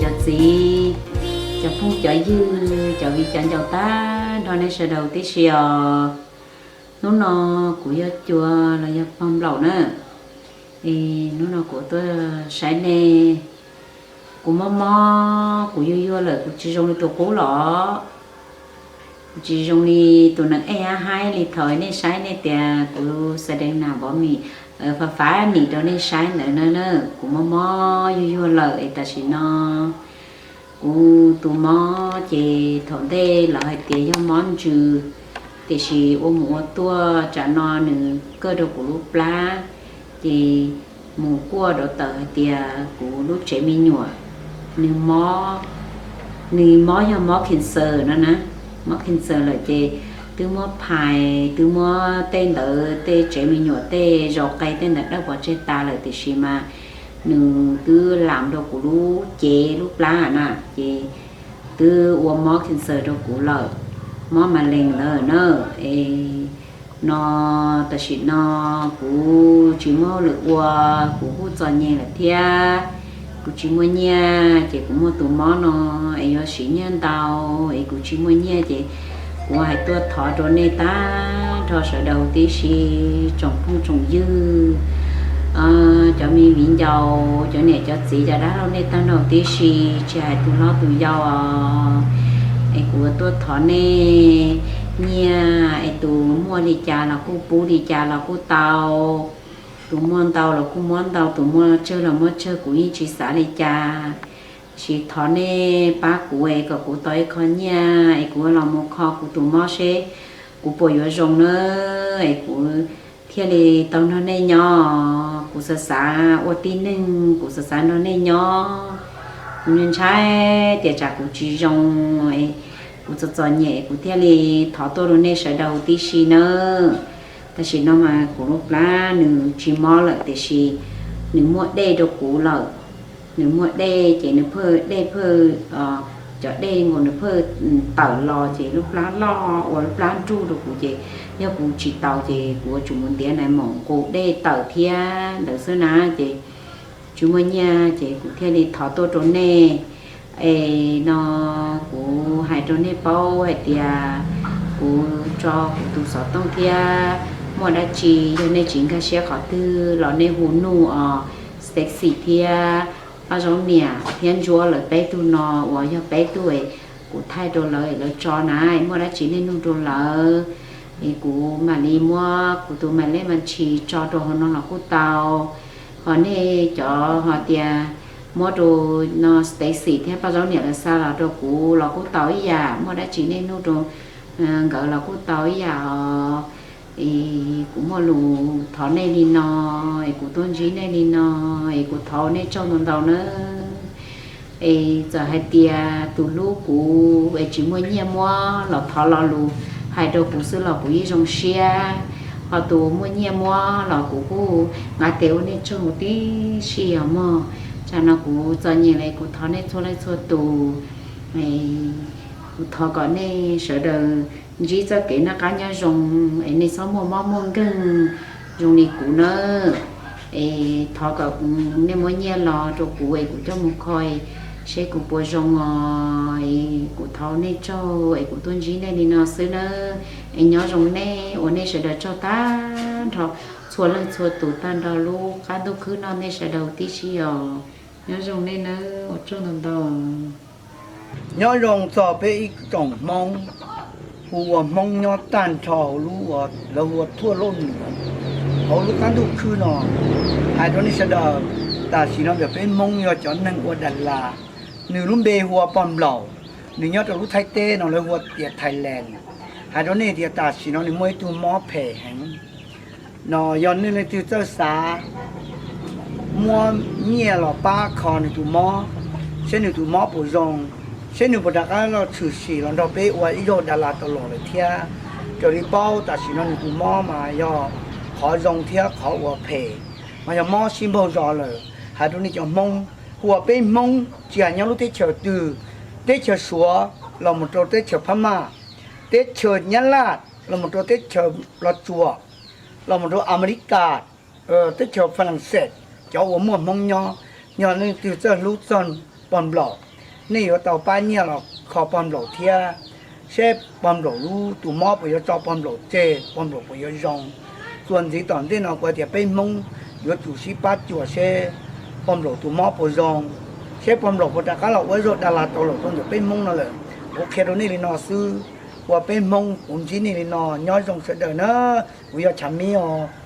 cov txiv, cov phooj cov ywg, cov viv cov ncaus tag nrho nej sawv daws tib si os. Hnub no kuv yog Cua los yog Pog Nplaum na. Es hnub no kuv tuaj saib nej, kuv mob mob, kuv yuag yuag lawm, kuv tsis zoo li tus qub los. Kuv tsis zoo li tus neeg ej haib haib li thaum nej saib nej tias kuv xa dees nas npov mis, fav fav nim rau nej saib ntawd na. Kuv mob mob yuag yuag lawm es tam sim no kuv tus mob ces thaum ntej lawv hais tias yog mob ntsws, tiam sis ua mus ua tuaj tsam no nws kawg rau kuv lub plab, ces mus kuaj dov tawm hais tias kuv lub tsev me nyuam nws mob, nws mob yog mob cancer no na. Mob cancer lawm ces twb muab phais, twb muab tej ntawd, tej tsev me nyuam tej zos qe tej ntawd dawb pov tseg tas lawm, tiam sis mas nws twb lam rau kuv lub cev lub plab na, ces twb ua mob cancer rau kuv lawm, mob ma lees ntawd na. Es no tam sim no kuv tsis muaj hauj lwm ua, kuv kuj txom nyem lawm thiab, kuv tsis muaj nyiaj ces kuv muaj tus mob no es yuav siv nyiaj ntau, es kuv tsis muaj nyiaj ces kuv hais tuaj thov rau nej tag nrho sawv daws tib si, tsoom phooj tsoom ywg, cov me viv ncaus, cov niam cov txiv, cov dab laug nej tag nrho tib si, tsis hais tus hlob tus yau os. Es kuv tuaj thov nej nyiaj, es tus muaj li cas los kuj pub, li cas los kuj tau, tus muaj ntau los kuj muab ntau, tus muaj tsawg los muab tsawg, kuv yeej tsis xav li cas. Tab sis thov nej pab kuv es kom kuv tau ib qho nyiaj es kuv los mus kho kuv tus mob seb kuv puas yuav zoo na, es kuv thiaj li tau nrog nej nyob. Kuv xav xav ua tib neeg, kuv xav xav nrog nej nyob. Kuv ntshai tias tsam kuv tsis zoo, kuv txom txom nyem, kuv thiaj li thov tuaj rau nej sawv daws tib si nawb. Tam sim no mas kuv lub plab nws tsis mob lawm, tiam sis nws muaj dej rau kuv lawm. Nws muaj dej ces nws phaj dej phaj, cov dej nkaus nws phaj tawm los ces lub plab loj, ua lub plab nruj rau kuv ces yog kuv tsis tau ces kuv yuav tsum mus ntiav nais maum nqus dej tawm thiab ntawd xwb na. Ces tsis muaj nyiaj ces kuv thiaj li thov tuaj rau nej. Es no kuv hais rau nej paub hais tias kuv tso kuv tus xov tooj thiab, muaj dab tsi yog nej tsis nkag siab qhov twg los nej hu nuj os. Stacy thiab Paj Zaub Niam thiab Ntsuab lawv peb tug no uas yog peb tug kuv thaij rau lawv, lawv tso na, muaj dab tsi nej nug rau lawv. Es kuv mam li muab kuv tus mais lej mas ntshis tso rau hauv no los kuj tau. Ho nej cov ho tias muab rau no Stacy thiab Paj Zaub Niam lawv xa los rau kuv los kuj tau ib yam, muaj dab tsi nej nug rau nkawd los kuj tau ib yam os. Es kuv muaj lus thov nej li no, es kuv tuaj ntsib nej li no, es kuv thov nej tsaug ntau ntau nawb. Es txawm hais tias tus hlub kuv es tsis muaj nyiaj muab los thov lo lus hais rau kuv xwb los kuv yeej zoo siab. Ho tus muaj nyiaj muab los kuv kuj nqa tes ua nej tsaug tib si os mog. Tsam no kuv txom nyem lawm, kuv thov nej txhua leej txhua tus, kuv thov kom nej sawv daws ntsib txoj kev noj qab nyob zoo, es nej txhob muaj mob muaj nkeeg zoo li kuv nawb. Es thov kom nej muab nyiaj los rau kuv es kuv coj mus kho seb kuv puas zoo os. Es kuv thov nej tsaug es kuv tuaj ntsib nej li no xwb nawb. Es nyob zoo nej, ua nej sawv daws tsaug tag nrho, txhua leej txhua tus tag nrho lub qab ntuj khwb no nej sawv daws tib si os. Nyob zoo nej nawb, ua tsaug ntau ntau. Nyob zoo txog peb ib tsoom Hmoob, hu ua Hmoob nyob tag nrho hauv lub, lawv hu ua thuaj lauj nws, hauv lub qab ntuj khwb no. Hais rau nej sawv daws, tam sim no yog peb Hmoob yog cov neeg ua Dalas, nws lub npe hu ua Pog Nplaum, nws nyob rau lub Thaib teb no lawv hu ua tias Thailand. Hais rau nej tias tam sim no nws muaj ib tug mob phem heev no, yog nej leej twg txawj xav muab nyiaj los pab kho nws tus mob, seb nws tus mob puas zoo, seb nws puas rov qab los tshwm sim los nrog peb ua ib zaug Dalas tau los lawm thiab. Raws li paub tam sim no nws tus mob mas yog qhov zoo thiab qhov uas phem, mas yog mob sib npaug zos lawm. Hais rau nej cov Hmoob, hu ua peb Hmoob tsis hais nyob lub teb chaws twg, teb chaws Suav los mus rau teb chaws Phab Maj, teb chaws Nyab Laj los mus rau teb chaws Los Tsuas, los mus rau Amelikas, teb chaws Falaxes, cov uas muaj Hmoob nyob, yog nej leej twg txawj hlub txog Pog Nplaum, Nej yuav tau pab nyiaj los kho pog nplaum thiab, seb pog nplaum lub tus mob puas yuav tso pog nplaum tseg, pog nplaum puas yuav zoo. Txuas ntxiv tom ntej no kuv tias peb Hmoob yuav tsum sib pab cuam seb pog nplaum tus mob puas zoo, seb pog nplaum puas rov qab los ua ib zaug da las tau los rau ntawm peb Hmoob no lawm. Kuv qhia rau nej li no xwb, ua peb Hmoob kuv ntsib nej li no, nyob zoo sawv daws na. Kuv yog Tshav Mib os.